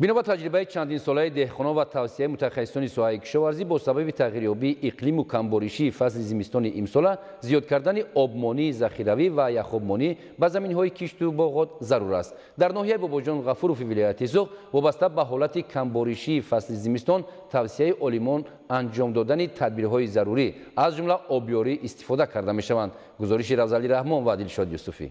Бино ба таҷрибаи чандинсолаи деҳқонон ва тавсияи мутахассисони соҳаи кишоварзӣ, бо сабаби тағйирёбии иқлиму камборишии фасли зимистони имсола, зиёд кардани обмонии захиравӣ ва яхобмонӣ ба заминҳои кишту боғот зарур аст. Дар ноҳияи Бобоҷон Ғафурови вилояти Суғд вобаста ба ҳолати камборишии фасли зимистон тавсияи олимон анҷом додани тадбирҳои зарурӣ, аз ҷумла обёрӣ, истифода карда мешаванд. Гузориши Равзали Раҳмон ва Дилшод Юсуфӣ.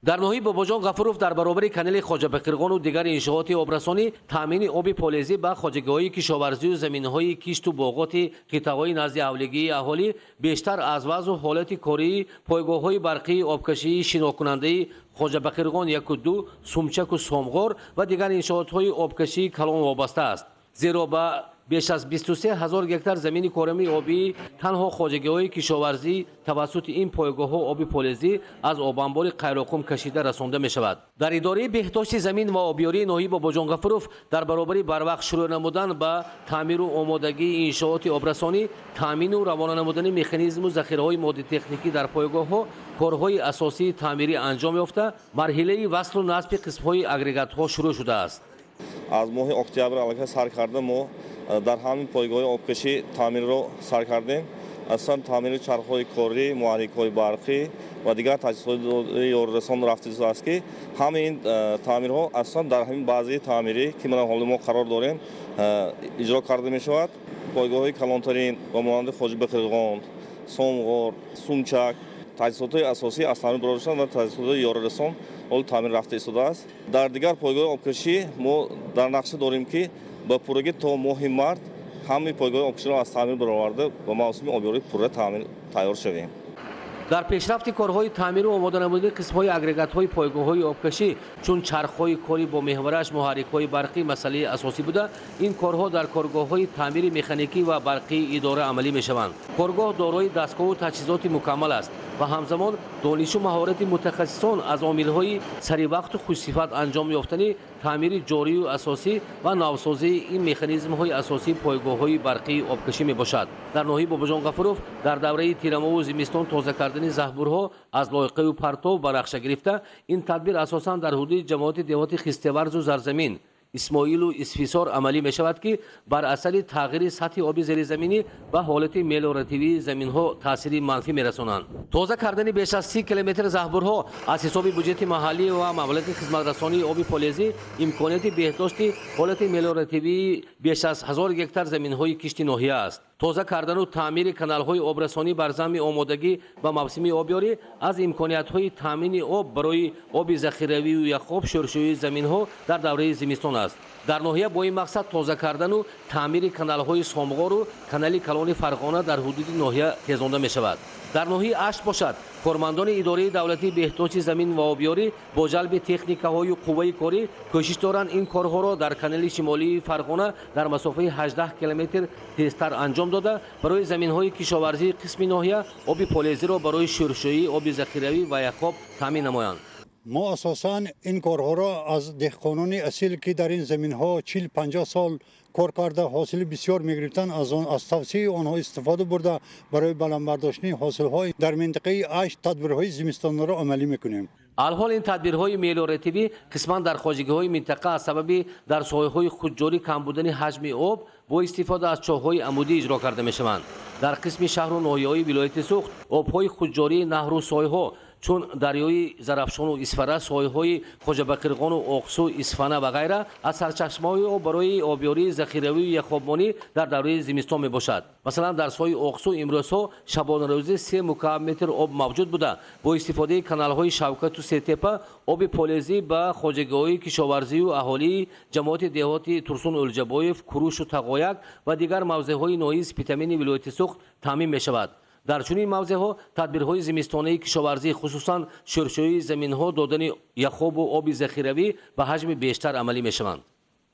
Дар ноҳияи Бобоҷон Ғафуров дар баробари канали Хоҷабақирғону дигар иншооти обрасонӣ, таъмини оби полезӣ ба хоҷагиҳои кишоварзию заминҳои кишту боғоти қитъаҳои назди ҳавлигии аҳолӣ бештар аз вазъу ҳолати кории пойгоҳҳои барқии обкашии шинокунандаи Хоҷабақирғон 1-2, Сумчаку Сомғор ва дигар иншоотҳои обкашии калон вобаста аст. Зеро ба беш аз 23 ҳазор гектар замини корамии обии танҳо хоҷагиҳои кишоварзӣ тавассути ин пойгоҳҳо оби полезӣ аз обанбори Қайроққум кашида расонда мешавад. Дар идораи беҳдошти замин ва обёрии ноҳияи Бобоҷон Ғафуров дар баробари барвақт шурӯъ намудан ба таъмиру омодагии иншооти обрасонӣ, таъмину равона намудани механизму захираҳои моддитехникӣ дар пойгоҳҳо корҳои асосии таъмирӣ анҷом ёфта, марҳилаи васлу насби қисмҳои агрегатҳо шурӯъ шудааст. Аз моҳи октябр аллакай сар карда, мо дар ҳамин пойгоҳи обкашӣ таъмирро сар кардем. Асосан таъмири чархҳои корӣ, муҳаррикҳои барқӣ ва дигар таҷҳизоти ёрирасон рафта истодааст, ки ҳамаи ин таъмирҳо асосан дар ҳамин базаи таъмирӣ, ки мана ҳоли мо қарор дорем, иҷро карда мешавад. Пойгоҳҳои калонтарин ба монанди Хоҷабақирғон, Сомғор, Сумчак таҷҳизотҳои асосӣ аз таъмир бароварда шуданд ва таҷҳизотҳои ёрирасон ҳоло таъмир рафта истодааст. Дар дигар пойгоҳи обкашӣ мо дар нақша дорем, ки ба пуррагӣ то моҳи март ҳамаи пойгоҳи обкаширо аз таъмир бароварда, ба мавсими обёрӣ пурра таъмир тайёр шавем. Дар пешрафти корҳои таъмиру омода намудани қисмҳои агрегатҳои пойгоҳҳои обкашӣ, чун чархҳои корӣ бо меҳвараш, муҳаррикҳои барқӣ масъалаи асосӣ буда, ин корҳо дар коргоҳҳои таъмири механикӣ ва барқии идора амалӣ мешаванд. Коргоҳ дорои дастгоҳу таҷҳизоти мукаммал аст ва ҳамзамон донишу маҳорати мутахассисон аз омилҳои саривақту хушсифат анҷом ёфтани таъмири ҷорию асосӣ ва навсозии ин механизмҳои асосии пойгоҳҳои барқии обкашӣ мебошад. Дар ноҳияи Бобоҷон Ғафуров дар давраи тирамову зимистон тоза кардани заҳбурҳо аз лоиқаю партов ба нақша гирифта, ин тадбир асосан дар ҳудуди ҷамоати деҳоти Хистеварзу Зарзамин, Исмоилу Исфисор амалӣ мешавад, ки бар асари тағйири сатҳи оби зеризаминӣ ба ҳолати мелиоративии заминҳо таъсири манфӣ мерасонанд. Тоза кардани беш аз 30 километр заҳбурҳо аз ҳисоби буҷети маҳаллӣ ва маблағи хизматрасонии оби полезӣ имконияти беҳдошти ҳолати мелиоративии беш аз 1000 гектар заминҳои кишти ноҳия аст. Тоза кардану таъмири каналҳои обрасонӣ бар замми омодагӣ ба мавсими обёрӣ аз имкониятҳои таъмини об барои оби захиравию яхоб шӯршӯии заминҳо дар давраи зимистон аст. Дар ноҳия бо ин мақсад тоза кардану таъмири каналҳои Сомғору канали калони Фарғона дар ҳудуди ноҳия тезонда мешавад. Дар ноҳияи Ашт бошад, кормандони идораи давлатии беҳдошти замин ва обёрӣ бо ҷалби техникаҳою қувваи корӣ кӯшиш доранд ин корҳоро дар канали шимолии Фарғона дар масофаи 18 километр тезтар анҷом дода, барои заминҳои кишоварзии қисми ноҳия оби полезиро барои шӯршӯӣ, оби захиравӣ ва яхоб таъмин намоянд. Мо асосан ин корҳоро аз деҳқонони асил, ки дар ин заминҳо 40-50 сол кор карда, ҳосили бисёр мегирифтанд, аз тавсияи онҳо истифода бурда, барои баланд бардоштани ҳосилҳо дар минтақаи Ашт тадбирҳои зимистонаро амалӣ мекунем. Алҳол ин тадбирҳои мелиоративӣ қисман дар хоҷагиҳои минтақа аз сабаби дар соҳаҳои худҷорӣ кам будани ҳаҷми об бо истифода аз чоҳҳои амудӣ иҷро карда мешаванд. Дар қисми шаҳру ноҳияҳои вилояти Суғд обҳои худҷории наҳру сойҳо, чун дарёи Зарафшону Исфара, соҳилҳои Хоҷабақирғону Оқсу, Исфана ва ғайра, аз сарчашмаҳои об барои обёрии захиравию яхобмонӣ дар давраи зимистон мебошад. Масалан, дар соҳи Оқсу имрӯзҳо шабонарӯзӣ 3 мукааб метр об мавҷуд буда, бо истифодаи каналҳои Шавкату Сетепа оби полезӣ ба хоҷагиҳои кишоварзию аҳолии ҷамоати деҳоти Турсун Ӯлҷабоев, Курушу Тағояк ва дигар мавзеъҳои ноҳияи Спитамени вилояти Суғд таъмин мешавад. Дар чунин мавзеъҳо тадбирҳои зимистонаи кишоварзӣ, хусусан шӯршӯии заминҳо, додани яхобу оби захиравӣ ба ҳаҷми бештар амалӣ мешаванд.